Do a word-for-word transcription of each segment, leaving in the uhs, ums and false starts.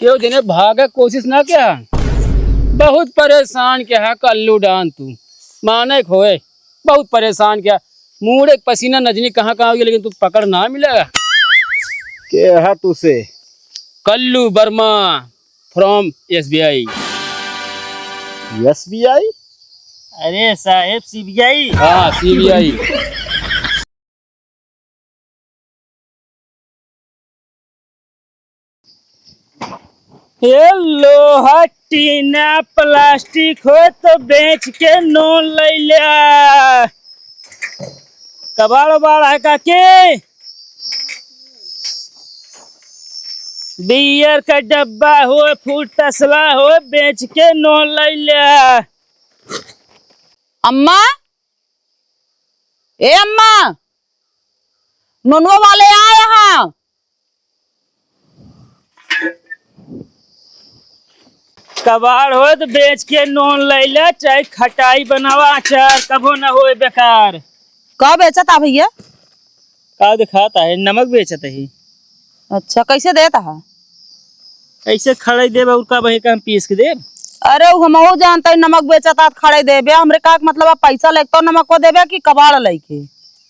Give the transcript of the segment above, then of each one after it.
केहू जने भागे कोशिश ना किया। बहुत परेशान किया है कल्लू डान तू। माने खोए, बहुत परेशान किया। मूड़े के पसीना नजनी कहाँ कहाँ हुई, लेकिन तू पकड़ ना मिलेगा। के है तुसे? कल्लू वर्मा from S B I। S B I? अरे साहेब, C B I। हाँ, C B I। ये लोहा, टीना, प्लास्टिक हो तो बेच के नोन लइ ल्या। कबाड़ उबाड़ है काकी? बियर का डब्बा हो, फूल तसला हो, बेच के नोन लइ ल्या। अम्मा, ए अम्मा, नोनवा वाले आए हैं। कबाड़ होए तो बेच के नोन लइ ले, चाहे खटाई बनावा, अचार कबो न होए बेकार। का बेचत आ भैया? का दिखात है? नमक बेचत ही। अच्छा, कैसे देत हा? ऐसे खड़े देब और का बहे का हम पीस के देब? अरे, उ हमहू जानत ही नमक बेचत हा, खड़े देबे। हमरे का के मतलब, आप पैसा लेके तो नमक को देबे कि कबाड़ लेके?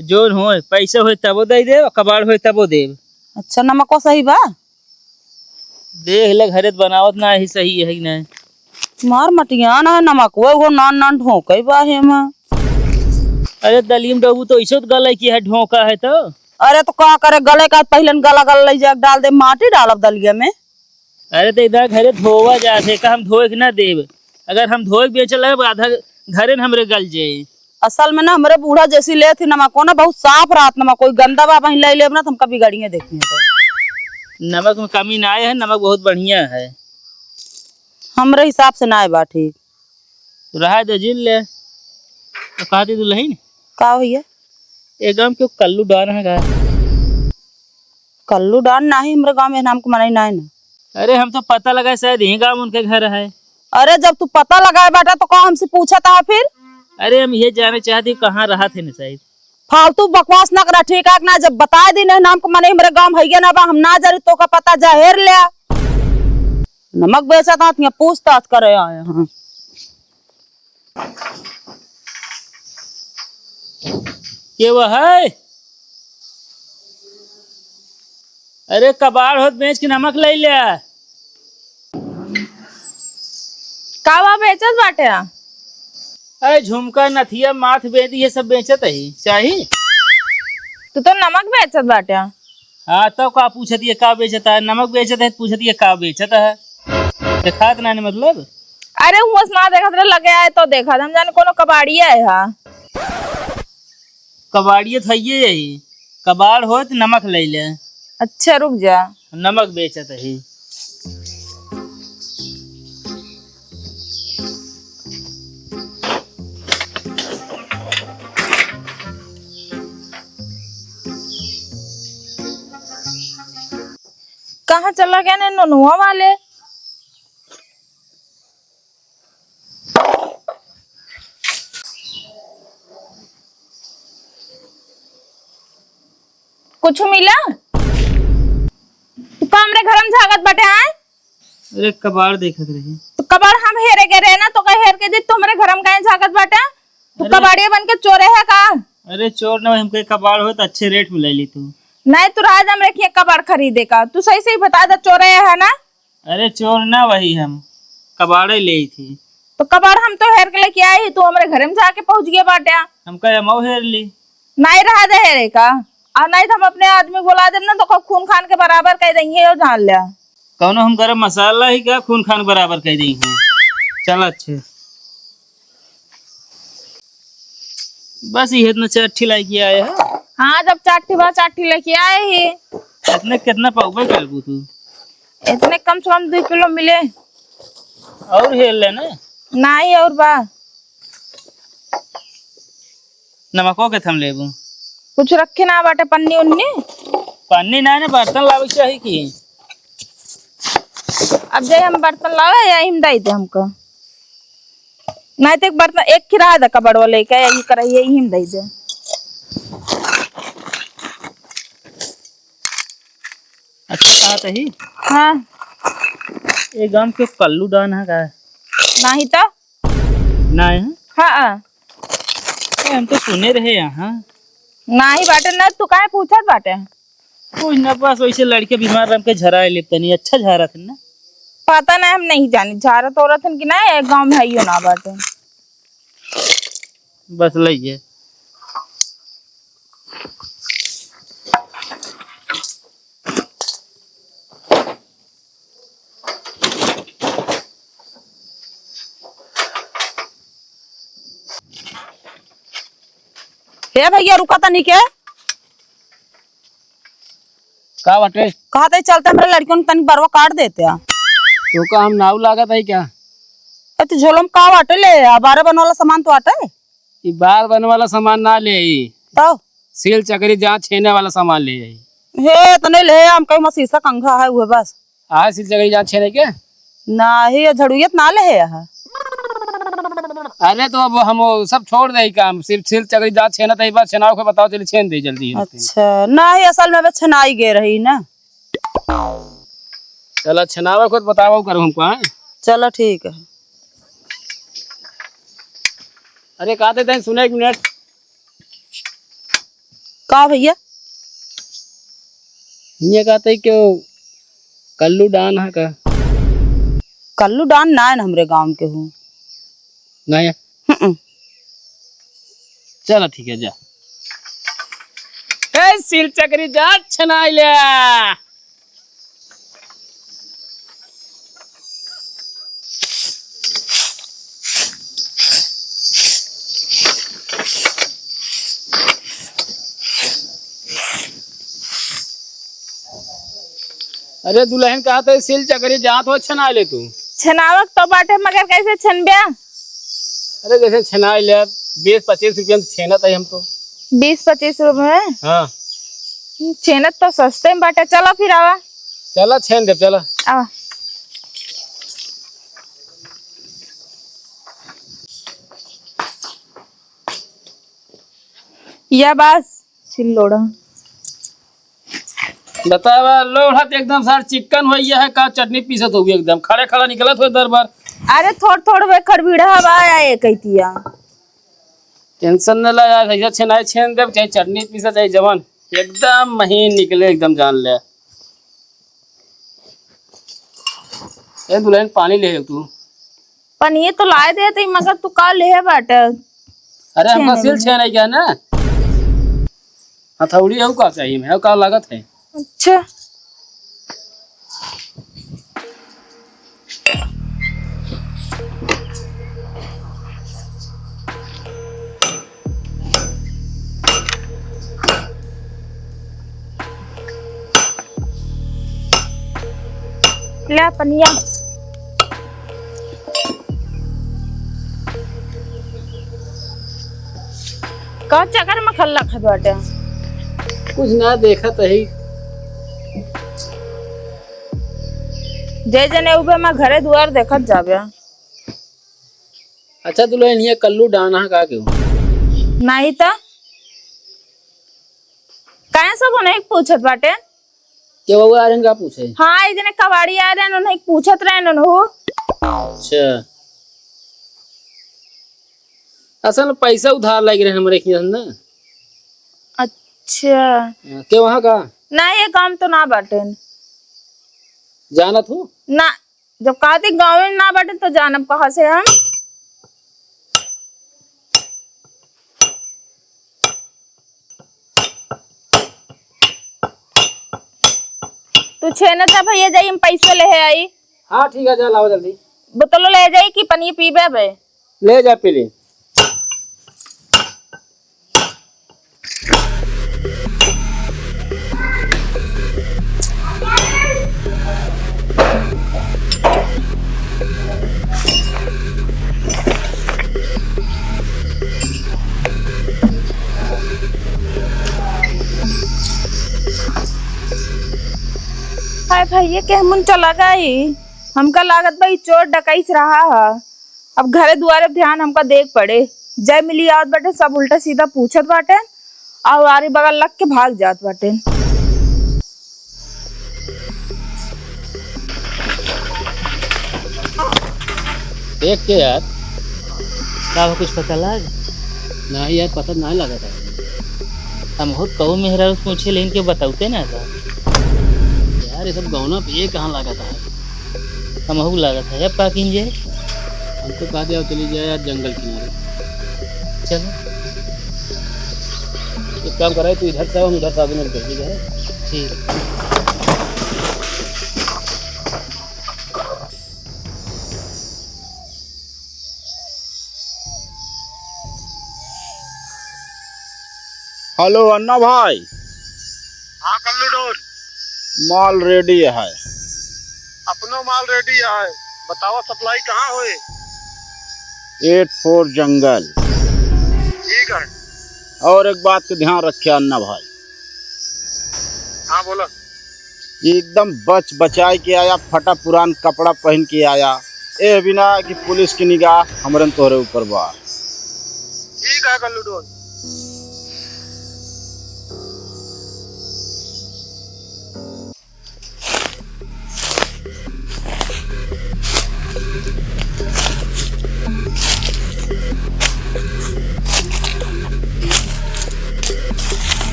जोन होए, पैसा होए तबो दे देब, कबाड़ होए तबो देब। अच्छा, नमको सही बा? देख ले, घरे त बनावत ना ही सही है कि नहीं। मार मटियान है, नमकवा वो नान नान ढोंके बा हेमा। अरे दलीम डोबू तो ऐसो त गले की है, ढोंका है तो। अरे तो का करे, गले का पहले गला गला ले जाके डाल दे, माटी डालब दलिया में। अरे तो इधर घरे धोवा जात है, का हम धोए के ना देब? अगर हम धोए के बेचल है, आधा घरे न हमरे गल जाए। असल में ना हमरे बूढ़ा जैसी लेत ही नमक को ना बहुत साफ रहत नमक, कोई गंदा बा वहीं ले लेब ना तो हमका बिगड़िए देखिए तो। नमक में कमी ना आए है, नमक बहुत बढ़िया है। हमरे हिसाब से ना आए बा ठीक। तो रहा दे जिन ले। तो कहा थी दुल्हन? का भैया? ए गांव के कल्लू डान है का? कल्लू डान नाही, हमरे गांव में नाम के मनई नाही ना। अरे हम तो पता लगाए शायद यही गांव उनके घर है। अरे जब तू पता लगाए बाटा तो का हमसे पूछत हा फिर? अरे हम ये जाने चाहते कहाँ रहत है न शायद। फालतू बकवास ना करा, ठीक है ना? जब बताए दी नहीं नाम के मनई हमरे गांव में है ना बा, हम ना जानी तो का पता, जा हेर ले। नमक बेचत हा, पूछताछ करे आए हैं। के वो है? अरे कबाड़ होत बेच के नमक ले ले। का बा बेचत बाटे? अरे झुमका, नथिया, माथ बेदी, ये सब बेचत ही। चाही? तू तो नमक बेचत बाटे। हाँ, तो का पूछत ये का बेचत है? नमक बेचत है, पूछत ये का बेचत है? देखात ना, मतलब? अरे, हुआं से ना देखत रहे, लगे आए तो देखत, हम जाने कोनो कबाड़िया है, हाँ। कबाड़िया तो है यही, कबाड़ होत नमक ले ले। अच्छा, रुक जा। नमक बेचत ही। कहाँ चला गया ने नोनुआ वाले? कुछ मिला? तू का हमरे घर में झागत बाटे, आय? अरे, कबाड़ देखत रही। तो कबाड़ हम हेरे गए रहे ना, तो का हेर के दी, तू हमरे घर में काहे झागत बाटे? तू अरे। कबाड़िया बन के चोरे है का? अरे, चोर ना, हमके कबाड़ हो तो अच्छे रेट में ले ली तू। नहीं, तू राज हमरे के कबाड़ खरीदे का, तू सही सही बता दे, चोरे है ना? अरे चोर ना वही हम, कबाड़े ले थी। तो कबाड़ हम तो हेर के लेके आए ही, तू हमरे घरे में जाके पहुंच गया बाट्या। हम कहे हम हेर ली। नहीं रहा दे हेरे का, और नहीं तो हम अपने आदमी बुला देब ना तो खून खान के बराबर कर देंगे, यो जान लिया। कौनो हम गरम मसाला ही का खून खान बराबर कर देंगे। चल अच्छे। बस ये इतना चार ठी लेके आए हैं। हाँ, जब चार ठी बा, चार ठी लेके आए ही। इतने कितना पाउबे करबू तू? इतने कम से कम दो किलो मिले। और हेर ले ना। नहीं, और बा। नमको के थम लेबू। कुछ रखे ना बाटे पन्नी उन्नी? पन्नी ना, ना, बर्तन लावे के चाही की। अब जे हम बर्तन लावे, यही में दे दे हमको। नहीं तो एक बर्तन, एक खिरा दे कबड़ वाले का, यही कराइए, यही में दे दे। अच्छा, कहा तही? हाँ। ये गांव के कल्लू डान है का? नाही तो। नाही है? हाँ। ए, हम तो सुने रहे यहाँ। नाही बाटे ना, तू काहे पूछत बाटे? कुछ ना, बस वैसे लड़के बीमार रह के झरा ले तनी, अच्छा झारा थे ना। पता ना, हम नहीं जानी झारा तोरा थन कि ना, ये गांव में है यो ना बाटे। बस लइए। हे भैया, रुका तनी के। का बाटे? कहा तई चलते हमरे लड़कियों ने तनी बरवा काट देते हैं। तो का हम नाव लागत है क्या? ए, तू झोलम का बाटे ले आ? बारह बन वाला सामान तो आटे? ई बार बने वाला सामान ना ले आई। तो? सील चकरी जहाँ छेने वाला सामान ले आई। हे, तो नहीं ले, हम कहीं शीशा कंघा है, उहे बस। आ, सील चकरी जहाँ छेने के? नाही, ये झड़ुयत ना ले है यहाँ। अरे, तो अब हम वो सब छोड़ दे काम, सिर्फ सील चकरी जहाँ छेना तही बस छेनाओ के बताओ, चलिए छेन दे जल्दी। अच्छा, नाही, असल में बस छेनाई गे रही ना। चला, छेनावा खुद बतावा करो हमको, हाँ? चला, ठीक है। अरे, कहते थे, सुने एक मिनट। का भैया? ये कहते कि वो कल्लू डान है का? कल्लू डान ना है ना हमरे गांव के हूँ। नहीं है? हम्म। चला, ठीक है, जा। ए, सील चकरी जा, छनाई ले। अरे दुलहिन, कहा तो सील चकरी जात हो, छना ले तू। छनावक तो बाटे, मगर कैसे छनब्या? अरे जैसे छना ले, बीस पच्चीस रुपया में छेना था हम तो। बीस पच्चीस रुपया में? हाँ। छेना तो सस्ते में बाटे, चला फिर आवा। चला छेन दे, चला। आवा। या बस सिल लोढ़ा। बतावा, लोढ़ा तो एकदम सार चिक्कन हो गया है, का चटनी पीसत हो एकदम, खड़े खड़ा निकलत हो दर बार। अरे थोड़ थोड़ वे खड़बिड़ा हवा आए कैतिया। टेंशन न ला यार, ऐसा छेनाई छेन देब, चाहे चटनी पीसा, चाहे जवन, एकदम महीन निकले, एकदम जान ले। ए दुलहिन, पानी ले तू। पनिये तो लाए देते, मगर तू का लेहे बाटे? अरे, हमका छेने सिल में। छेने क्या ना? हथौड़ी हऊ का चाहिए मैं, हऊ का लागत है? अच्छा। ले पनिया। का चक्कर में खल्ला खत बाटे? कुछ ना, देखत ही। जय जने उबे मैं घरे दुआर देखत जाबे। अच्छा दुलहिन, ये कल्लू डाना का केहू? नाही त काहे सब उन्हें पूछत बाटे? के बउआ आ रहन का पूछे? हाँ, एक जने कबाड़ी आ रहन, उन्हें पूछत रहन उन्हों। अच्छा। असल में पैसा उधार लाग रहे हमरे खियाल ना। अच्छा। हाँ, के वहाँ का? ना, ये काम तो ना बाटेन। जानत हो? ना। जब कहते गाँव में ना बाटे तो जानब कहाँ से हम? तू छेना था भैया, जाई हम पैसे ले आई। हाँ ठीक है, जा लाओ जल्दी। बोतलो ले जाई कि पनिया पीबे बे? ले जा पी ले। हाय भैया, के हमन चला गई। हमका लागत बा, ई चोर डकैत रहा ह। अब घरे दुआरे ध्यान हमका देख पड़े। जय मिली आवत बाटे, सब उल्टा सीधा पूछत बाटे और आरी बगल लग के भाग जात बाटे। देख के यार। का हो, कुछ पता लाग? नाही यार, पता नाही लागत है। हम खुद कहू मेहरारू से पूछे, लेकिन के बतावते ना था। यार, ये सब गौना पे ये कहाँ लागत है? हमहू लागत है, अब का कीन जाए? हम तो कहा दिया, चली जाए यार जंगल किनारे। चलो। एक काम कराए, तू इधर से आओ, हम उधर से आगे मिलते हैं, ठीक है? ठीक। हेलो अन्ना भाई। हाँ कल्लू डॉन। माल रेडी है। अपनो माल रेडी है, बतावा सप्लाई कहाँ होए? एट फोर जंगल। ठीक है। और एक बात के ध्यान रखे अन्ना भाई। हाँ बोला। एकदम बच बचाए के आया, फटा पुरान कपड़ा पहन के आया, ए बिना कि पुलिस की निगाह हमरन तोहरे ऊपर बा। ठीक है कल्लू डॉन।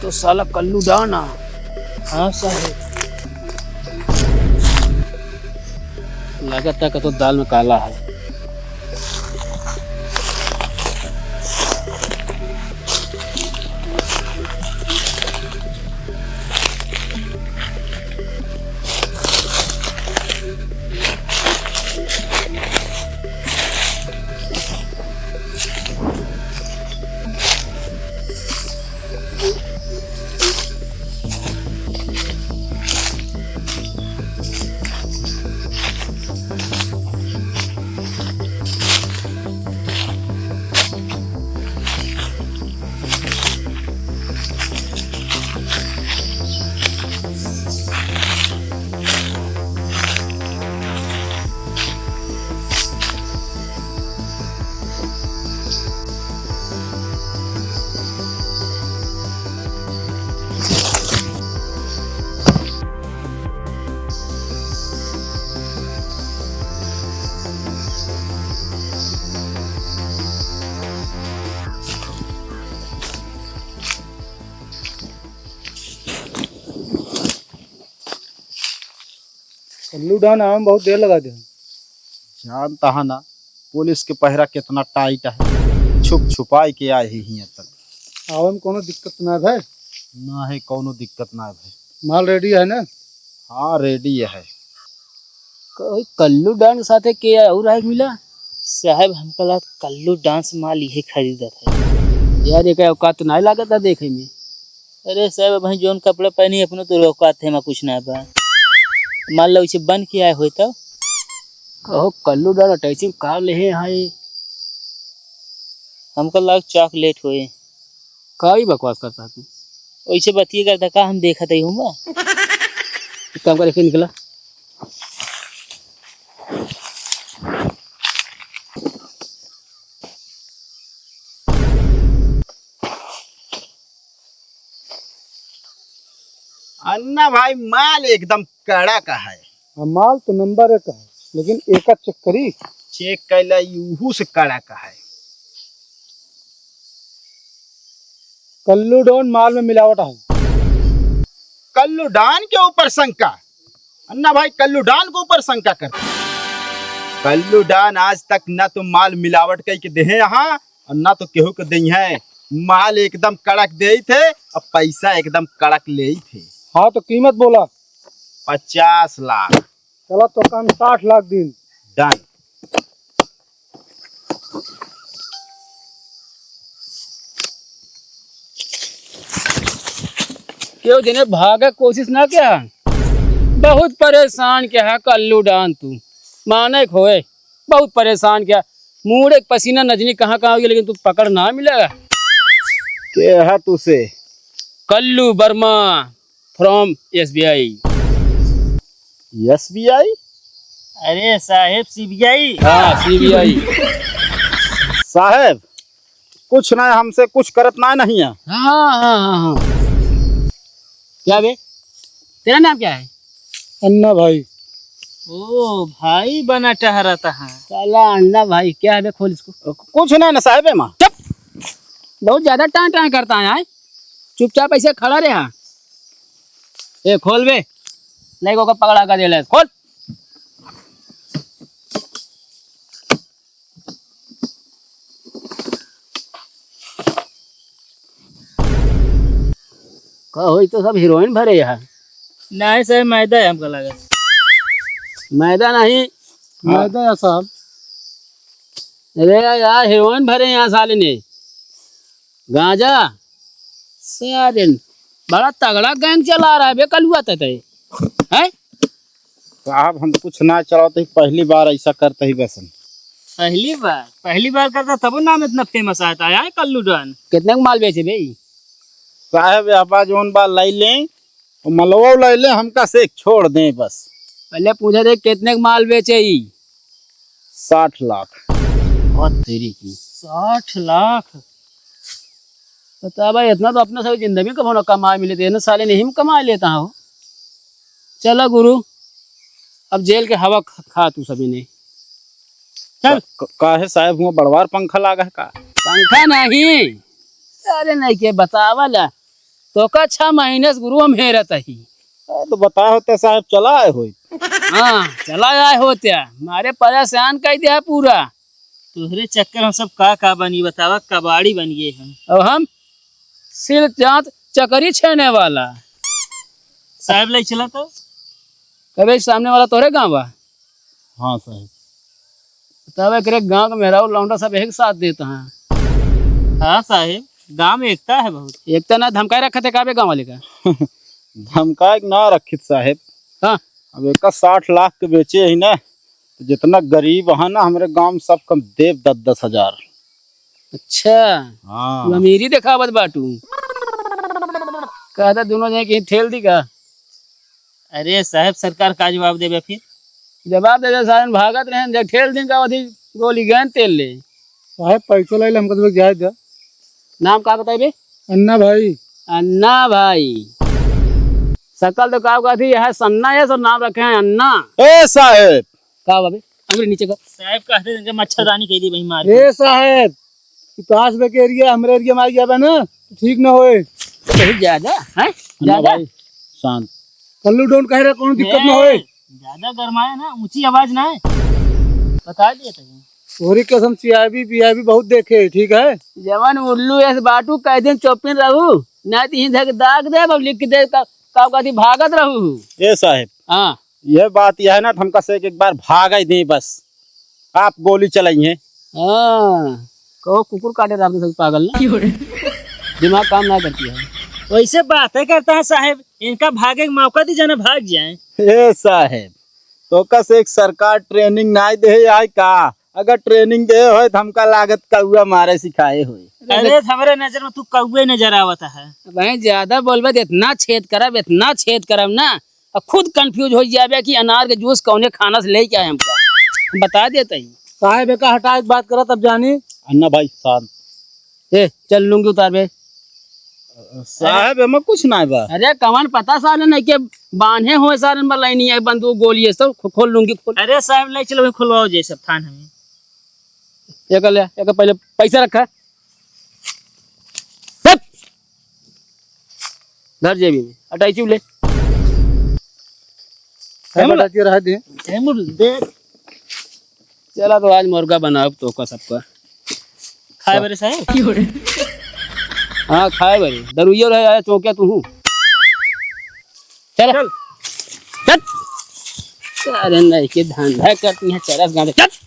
तो साला कल्लू डॉन आ। हाँ साहेब। लागत है कि तो दाल में काला है। कल्लू डॉन आवे में बहुत देर लगा दे। जानता है ना, पुलिस के पहरा कितना टाइट है, छुप छुपाई के आए ही हियाँ तक। आवे में कोनो दिक्कत ना है? ना है, कोनो दिक्कत ना है भाई। माल रेडी है ना? हाँ, रेडी है। कोई कल्लू डॉन के साथे के और है मिला? साहब, हमका लगा कल्लू डॉन से माल इहे खरीदत है। यार, एक औकात तो नहीं लागत है देखे में। अरे साहब, भाई जौन कपड़ा पहनी अपनो तो औकात है, मा कुछ ना बा। मान लो इसे बन के आए होए तो। कहो कल्लू डॉन अटैची में का लेहे हैं? हमका लाग चॉकलेट होए। का ही बकवास करता तू? वैसे बतिए करता का, हम देखत ही हूँ बा। एक काम कर, एक निकला। अन्ना भाई, माल एकदम कड़क है। हाँ, माल तो नंबर एक है, लेकिन एका चेक करी। चेक कैला, यूहू से कड़क है। कल्लू डॉन माल में मिलावट है। कल्लू डॉन के ऊपर शंका? अन्ना भाई, कल्लू डॉन के ऊपर शंका करता। कल्लू डॉन आज तक ना तो माल मिलावट कई के देहे यहाँ, और ना तो केहू के देइहैं। माल एकदम कड़क देइत है और पैसा एकदम कड़क लेइत है। हाँ, तो कीमत बोला। पचास लाख। चला, तो काम साठ लाख दिन। डन। केहू जने भागे कोशिश ना किया। बहुत परेशान किया है कल्लू डॉन तू। माने खोए। बहुत परेशान किया। मूड़े के पसीना नजनी कहाँ कहाँ हुई, लेकिन तू पकड़ ना मिलेगा। के है तुसे? कल्लू वर्मा from S B I। S B I? अरे साहेब, सीबीआई। हाँ, सीबीआई। साहेब, कुछ ना, हमसे कुछ करत ना नहीं है। हाँ, हाँ, हाँ, हाँ। क्या बे? तेरा नाम क्या है? अन्ना भाई। ओ, भाई बना टहरता है। साला अन्ना भाई, क्या है बे? खोल इसको। कुछ ना, ना साहेब, एमा। चुप! बहुत ज्यादा टां टां करता है, हैं? चुपचाप ऐसे खड़ा रहे, हाँ। ए, खोल बे। नहीं को पकड़ा कर दे ले, खोल। का होई तो सब हीरोइन भरे यहाँ। नहीं सर, मैदा है हमका लागत। मैदा नहीं। मैदा है साहब। अरे यार, हीरोइन भरे यहाँ साले ने। गांजा। सारे बड़ा तगड़ा गैंग चला रहा है बे कलुआ तते। हैं? साहब, हम कुछ ना चलावत ही, पहली बार ऐसा करते ही बस हम। पहली बार, पहली बार करता तबो नाम इतना फेमस आता है, आए कल्लू डॉन। कितने को माल बेचे बे? साहब, यह बा जौन बा लाई लें, और मलवो लाई लें, हमका से एक छोड़ दें बस। पहले पूछा दे कितने को माल बेचे ही? साठ लाख। बहुत तेरी की। साठ लाख? बता भाई, इतना तो अपने सब जिंदगी में कभो ना कमाए मिले थे, इतने साले नहीं हम कमा लेता हो। चलो गुरु, अब जेल के हवा ख-, खा तू सभी ने। चल। का-, का-, काहे साहेब हुआ बड़वार पंखा लागा है का? पंखा नहीं, अरे नहीं के बतावा ला, तो का छह महीने से गुरु हम हेरत ही। अरे तो बताए होते साहेब, चला आए होई। हाँ, चला आए होते, मारे परेशान कर दिया पूरा। तोहरे चक्कर में सब का का बनी बतावा, कबाड़ी बन गए हम। अब हम सिल चाँद चकरी छेने वाला। साहेब ले चला तो। कबे सामने वाला तोहरे गाँव बा? हाँ साहेब। तब एकरे गाँव के मेहरारू लौंडा सब एक साथ देता है। हाँ साहेब, गाँव में एकता है बहुत। एकता ना धमकाए रखा थे काबे गाँव वाले का? धमकाए के ना रखित साहेब। हाँ। अब एका साठ लाख के बेचे ही ना, तो जितना गरीब है ना हमरे गाँव में, सब कम देव दस दस हजार। अच्छा। हाँ। तू अमीरी देखावत बाटू। कहता दोनों जने कहीं ठेल दी का? अरे साहेब, सरकार का जवाब देबे फिर? जवाब देबे, सारे भागत रहे, जब ठेल दिन का अवधि गोली गैन तेल ले। साहेब, पैसो ले ले, हमको तो जाए दे। नाम का बताइबे? अन्ना भाई। अन्ना भाई। सकल तो का कहती है, सन्ना है, सब नाम रखे हैं अन्ना। ए साहेब। का बाबे? अंगुली नीचे कर। साहेब कहते हैं कि मच्छरदानी कह दी वही मार के। ए साहेब, तू काश बे के एरिया, हमरे एरिया में आई जाबे ना, तो ठीक ना होए। बहुत ज्यादा, हैं? अन्ना ज्यादा? भाई, शांत। कल्लू डॉन कह रहे, कौनो दिक्कत ना होए। ए, ज्यादा गरमाया ना, ऊंची आवाज ना है। बता दिए थे। तोहरी कसम सीआईबी, पीआईबी बहुत देखे, ठीक है? जवान उल्लू ऐसे बाटू, कह दिन चुपिन रहू, ना तो यहीं धक दाग दे, अब लिख दे, का, का कहती भागत रहू। ए साहेब। हाँ। यह बात यह है ना, हमका से एक, एक बार भागे दे बस, आप गोली चलाई हैं। हाँ, कहो कुकुर काटे रात में सब पागल ना। क्यों रे? दिमाग काम ना करती है। वैसे बातें करता है साहेब, इनका भागे के मौका दी, जाना भाग जाए। ए साहेब, तो कस एक सरकार ट्रेनिंग ना दे है का? अगर ट्रेनिंग दे होए तो हमका लागत कौआ मारे सिखाए होए। अरे, हमरे नजर में तू कौए नजर आवत है। भाई ज्यादा बोलबे तो इतना छेद करब, इतना छेद करब ना, अब खुद कंफ्यूज हो जाबे कि अनार के जूस कौने खाना से लेके आए हमका। हम बता देते ही। साहेब, एका हटाए के बात करत, अब जानी। अन्ना भाई, शांत। ए, चल लुंगी उतार बे। साहेब, एमा कुछ ना बा। अरे, कवन पता साले नहीं के बांधे हुए सारे में लाइन है, बंदूक गोली है, सब खो-, खोल लुंगी, खोल। अरे साहेब, ले चलो, खुलवाओ जे सब थान हमें। एक ले, एक पहले पैसा रखा। धर। धर जेबी में, अटैची ले। है, बटाची रहा दे। है, मुल दे। चला तो आज मुर्गा बनाओ तो का सबका। खाए बरे साहेब? हाँ, खाए बरे। दरुइयो रहे, आया चौंकिया तू हूँ। चल। चल। चल। अरे नहीं के धंधा करती है, चरस गांडे। चल।